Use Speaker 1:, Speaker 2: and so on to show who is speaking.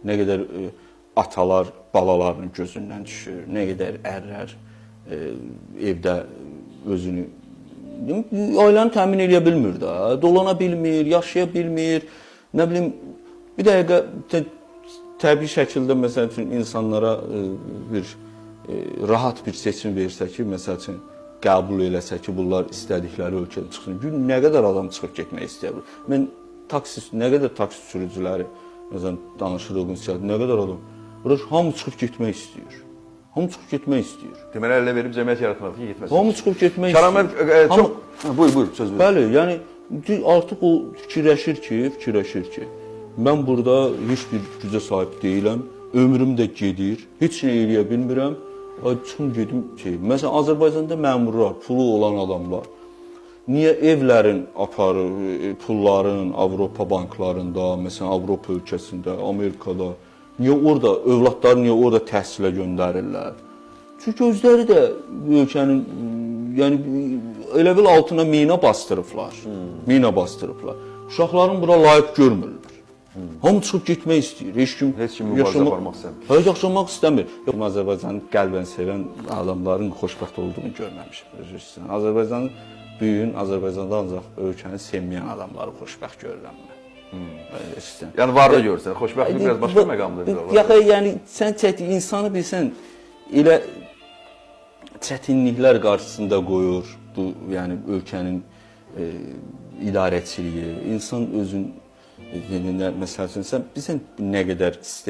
Speaker 1: Nə qədər atalar balalarının gözündən düşür, nə qədər ərlər evdə özünü ailəni təmin eləyə bilmir də, dolana bilmir, yaşaya bilmir. Nə bilim, bir dəqiqə təbii şəkildə məsəl üçün insanlara bir rahat bir seçim versə ki, məsəl üçün qəbul eləsə ki, bunlar istədikləri ölkədən çıxsın. Gün nə qədər adam çıxıb getmək istəyə bilər. Mən taksi, nə qədər taksi sürücüləri məsələn danışırıq, ünsiyyət, nə qədər adam. Bura hamı çıxıb getmək istəyir. Hamı çıxıb getmək istəyir.
Speaker 2: Deməli əlinə verib cəmiyyət yaratmaq ki, getməsin.
Speaker 1: Hamı çıxıb getmək
Speaker 2: Kəramet
Speaker 1: istəyir.
Speaker 2: Çox Ha, buyur, buyur, söz buyur.
Speaker 1: Bəli, yəni artıq o fikirləşir ki, mən burada heç bir gücə sahib deyiləm, ömrüm də gedir, heç nə eləyə bilmirəm. Ay çıxım gedim şey. Məsələn Azərbaycanda məmurlar, pulu olan adamlar niyə evlərin aparır, pulların Avropa banklarında, məsələn Avropa ölkəsində, Amerikada, niyə orada övladları niyə orada təhsilə göndərirlər? Çünki özləri də ölkənin, yəni elə bil altına mina bastırıblar. Mina bastırıblar. Uşaqların bura layiq görmürlər. Hamı çıxıb getmək istəyir. Heç kim
Speaker 2: Heç kim mübarizə aparmaq istəmir.
Speaker 1: Hayır, yaşamaq istəmir. Yox, Azərbaycanı qəlbən sevən adamların xoşbəxt olduğunu görməmişəm. Özür istəyirəm. Azərbaycanın bu gün Azərbaycanda ancaq ölkəni sevməyən adamları xoşbəxt görürəm mən. Özür istəyirəm.
Speaker 2: Yəni varlı görürsən, xoşbəxtlik biraz başqa məqamdır.
Speaker 1: Yox, yəni sən çətin insanı bilsən elə çətinliklər qarşısında qoyur bu, yəni ölkənin idarəçiliyi. İnsan özün yəni, məsəl üçün sən bilsən nə qədər sistem